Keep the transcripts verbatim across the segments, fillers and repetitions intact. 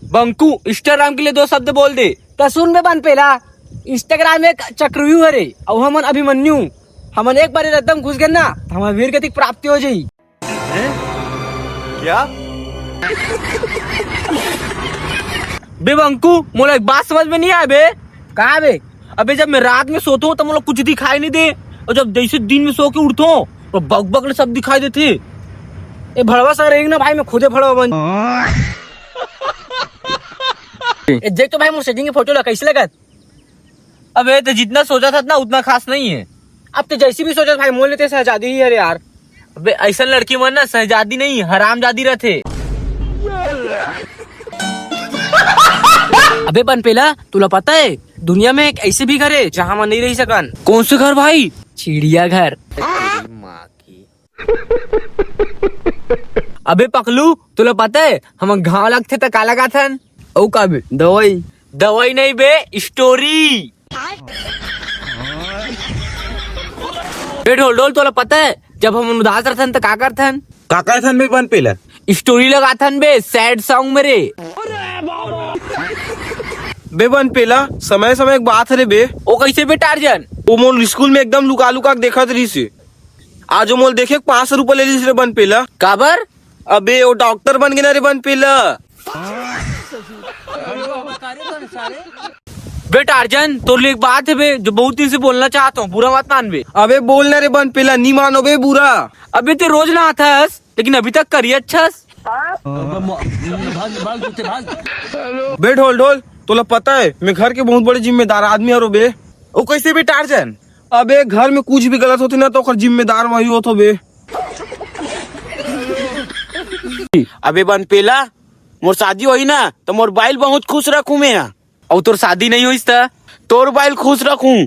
Banku, Instagram के लिए दो शब्द बोल दे। त सुन बे बनपेला, Instagram एक चक्रव्यूह हरे, अउ हमन अभिमन्यु, हमन एक बार एकदम घुस गेन ना, त हमर वीर गति के प्राप्ति हो जाई। हैं? क्या? बे बंकू, मोला एक बात समझ में नहीं आय बे। का बे? अबे, जब मैं रात में सोता हूँ, तब मोला कुछ दिखाई नहीं दे, और जब जैसे दिन में सो के उठता हूँ, तो बक बक ले सब दिखाई देते। ए भड़वा सा रहेंगे ना भाई, मैं खुदे भड़वा बन। ए, देख तो भाई, मोर setting के फोटो ला, कैसे लगत? अबे, तो जितना सोचा था ना, उतना खास नहीं है। अब तो जैसी भी सोचा भाई, मोल लेते शहजादी ही है रे यार। अबे, ऐसा लड़की मन ना शहजादी नहीं, हरामजादी रहते। अबे बनपेला, तुला पता है, दुनिया में एक ऐसे भी घर है, जहाँ हम नहीं रह सकन। कौन से घर भाई? चिड़ियाघर। अबे पकलू, तुला पता है, हम घाव लगथे त का लगाथन? ओ का बे? दवाई। दवाई नहीं बे, story। बे ढोल ढोल, तोला पता है, जब हम उदास रहथन त का करथन? का करथन बे बनपेला? Story लगाथन बे, sad song में रे। बे बनपेला, समय समय एक बात हरे बे। ओ कैसे बे टार्जन? ओ मोल स्कूल में एकदम लुका लुका के देखत रहिस हे। आज ओ मोल देखे के पाँच सौ रुपया ले लिस रे बनपेला। काबर? अबे ओ डॉक्टर बन गे ना रे बनपेला। बे टार्जन, तोर ले एक बात है बे, जो बहुत दिन से बोलना चाहता हूँ, बुरा मत मान बे। अबे बोल ना रे बनपेला, नी मानो बे बुरा। अबे ते रोज नहाथस, लेकिन अभी तक करिया अच्छस। बे ढोल ढोल, तोला पता है, मैं घर के बहुत बड़े जिम्मेदार आदमी हरो बे। ओ कैसे बे टार्जन? अबे घर में कुछ भी गलत होथे ना, तो ओकर जिम्मेदार वही होथो बे। अबे बनपेला, मोर शादी होही ना, तो मोर बाइल बहुत खुश रखूं मैं। अउ तोर शादी नहीं होइस त तोर बाइल खुश रखूं।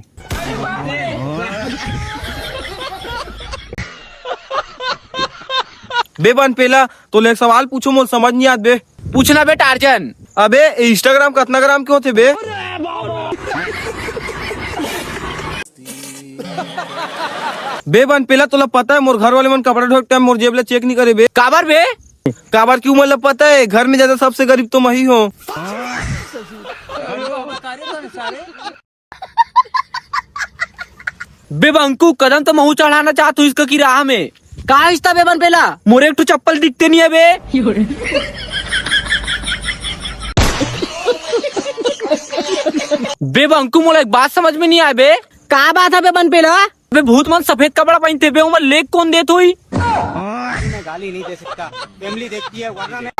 बे बनपेला, तोले एक सवाल पूछो, मोल समझ नहीं आत बे। पूछना बे टार्जन। अबे ए Instagram कतना ग्राम के होथे बे? बे बनपेला, तोला पता है, मोर घर वाले मन कपड़ा धोए के टाइम मोर जेब ले चेक नहीं करे बे। काबर बे? काबर कि उमन ला पता है, घर में ज्यादा सबसे गरीब तो मैं ही हूँ। बे बंकू, कदम तो महू चढ़ाना चाहत हूँ इसका की राह में। का रिश्ता बे बनपेला? मोरे एक ठो चप्पल दिखते नहीं है बे। बे बंकू, मोला एक बात समझ में नहीं आए बे। का बात है बे बनपेला? बे भूत मन सफेद कपड़ा पहनते बे, उमन लेग कौन देत होई? मैं गाली नहीं दे सकता, फैमिली देखती है वरना मैं